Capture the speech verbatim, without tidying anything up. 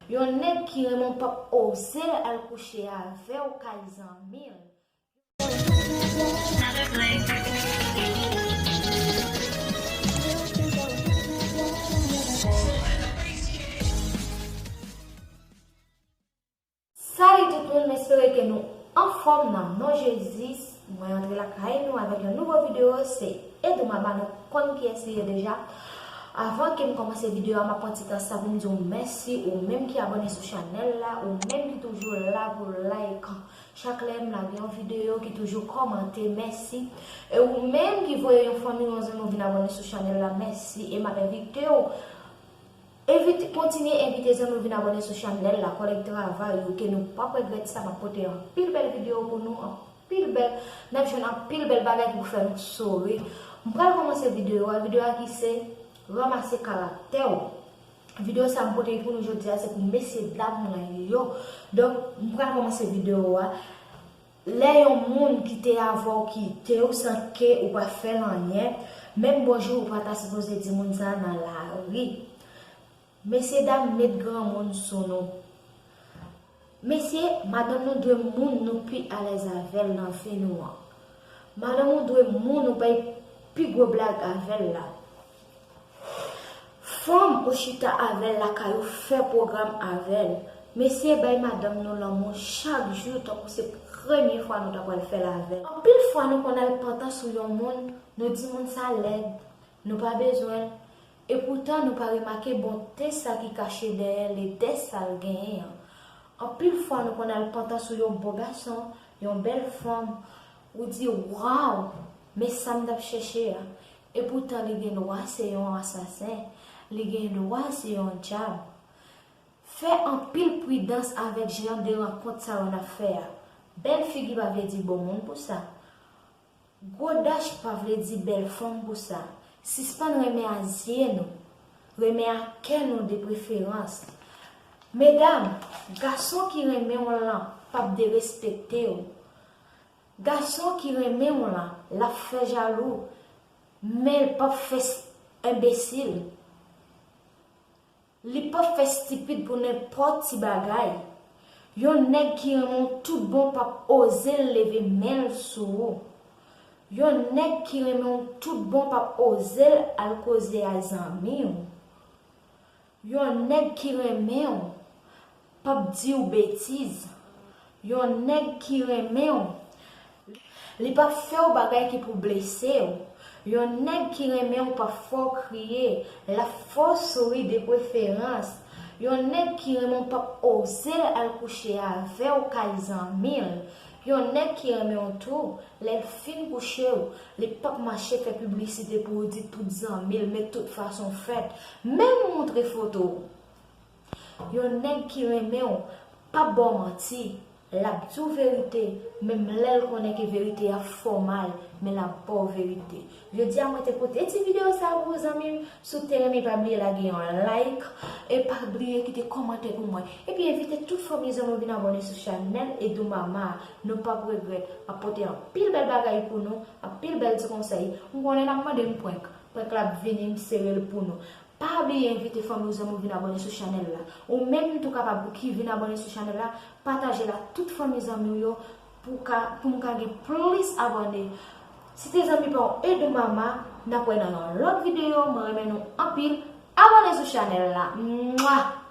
Yon nèg ki renmen w p ap oze l al kouche avè w kay zanmi l. Salut tout moun, m espere ke nou anfòm nan non Jezi. Mwen antre lakay nou avèk yon nouvo videyo, se Edou Mama, nou konn kiyès li ye deja. Avan ke m kòmanse videyo a, m ap pran ti tan sa pou m di w mèsi, ou menm ki abòne sou chanèl la, ou menm ki toujou la pou like. Chak lè m lage yon videyo, ki toujou kòmante, mèsi. E ou menm ki voye yon fanmi, yon zanmi w vin abòne sou chanèl la, mèsi. E m ap envite w Envite, kontinye envite zanmi w vin abòne sou chanèl la, kòlèg travay yo, ke nou p ap regrèt sa, m ap pote anpil bèl videyo pou nou, anpil bèl, n ap jwenn anpil bèl bagay ki pou fè nou souri. M pral kòmanse videyo a, videyo a ki se ranmase karaktè w. Videyo sa m pote pou nou jodi a, se pou mesye dam mwen yo. Donk, m pral kòmanse videyo a. Lè yon moun kite avè w kite w san ke ou pa fè l anyen, menm bonjou ou pa ta sipoze di moun sa a nan lari. Mesye dam, met granmoun sou nou. Mesye, madanm nou dwe moun nou pi alèz avè l nan vi nou an. Madanm ou dwe moun ou bay pi gwo blag avè l la. Fanm ou chita avè l lakay ou, fè pwogram avè l. Mesye, bay madanm nou lanmou chak jou tankou se premye fwa nou ta pral fè l avè l. Anpil fwa nou konn al pantan sou yon moun, nou di moun sa lèd, nou pa bezwen l, epoutan nou pa remake bonte sa ki kache dèyè ledè sa l genyen an. Anpil fwa nou konn al pantan sou yon bon gason, yon bèl fanm, ou di, waw, men sa m t ap chèche a. Epoutan li gen dwa se yon asasen, li gen dwa se yon dyab. Fè anpil pridans avèk jan de rankont sa yo n ap fè a. Bèl figi pa vle di bon moun pou sa. Gwo dach pa vle di bèl fanm pou sa. Sispann renmen a zye nou, renmen a kè nou de preferans. Medam, gason ki renmen w lan p ap derespekte w. Gason ki renmen w lan, l ap fè jalou, men l p ap fè s-, enbesil. Li p ap fè stipid pou nenpòt ti bagay. Yon nèg ki renmen w tout bon p ap oze l leve men l sou ou. Yon nèg ki renmen w tout bon p ap oze l al koze a zanmi w. Yon nèg ki renmen w p ap di w betiz. Yon nèg ki renmen w, li p ap fè w bagay ki pou blese w. Yon nèg ki renmen w p ap fè w kriye, l ap fè w souri de preferans. Yon nèg ki renmen w p ap oze l al kouche avè w kay zanmi l. Yon nèg ki renmen w tou, lè l fin kouche w, li p ap mache fè piblisite pou w di tout zanmi l, men tout fason fèt, menm moutre foto w. Yon nèg ki renmen w p ap ba w manti, l ap di w verite, menm lè l konnen ke verite a fè w mal, men l ap ba w verite. Jodi a mwen te pote ti videyo sa pou ou zanmi m, si w te renmen pa bliye lage yon like, e pa bliye kite kòmantè pou mwen. Epi envite tout fanmi zanmi w vin abòne sou chanèl Edou Mama, nou p ap regrèt, m ap pote anpil bèl bagay pou nou, anpil bèl ti konsèy. M konnen n ap mande m prank, prank la ap vini, m sere l pou nou. Pa bliye envite fanmi w zanmi w vin abòne sou chanèl la. Ou menm tou kapab ou ki vin abòne sou chanèl la, pataje l ak tout fanmi zanmi w yo pou ka, pou m ka gen plis abòne. Se te zanmi pa w Edou Mama, n ap wè nan yon lòt videyo, mwen renmen nou anpil, abòne sou chanèl la. Mwa!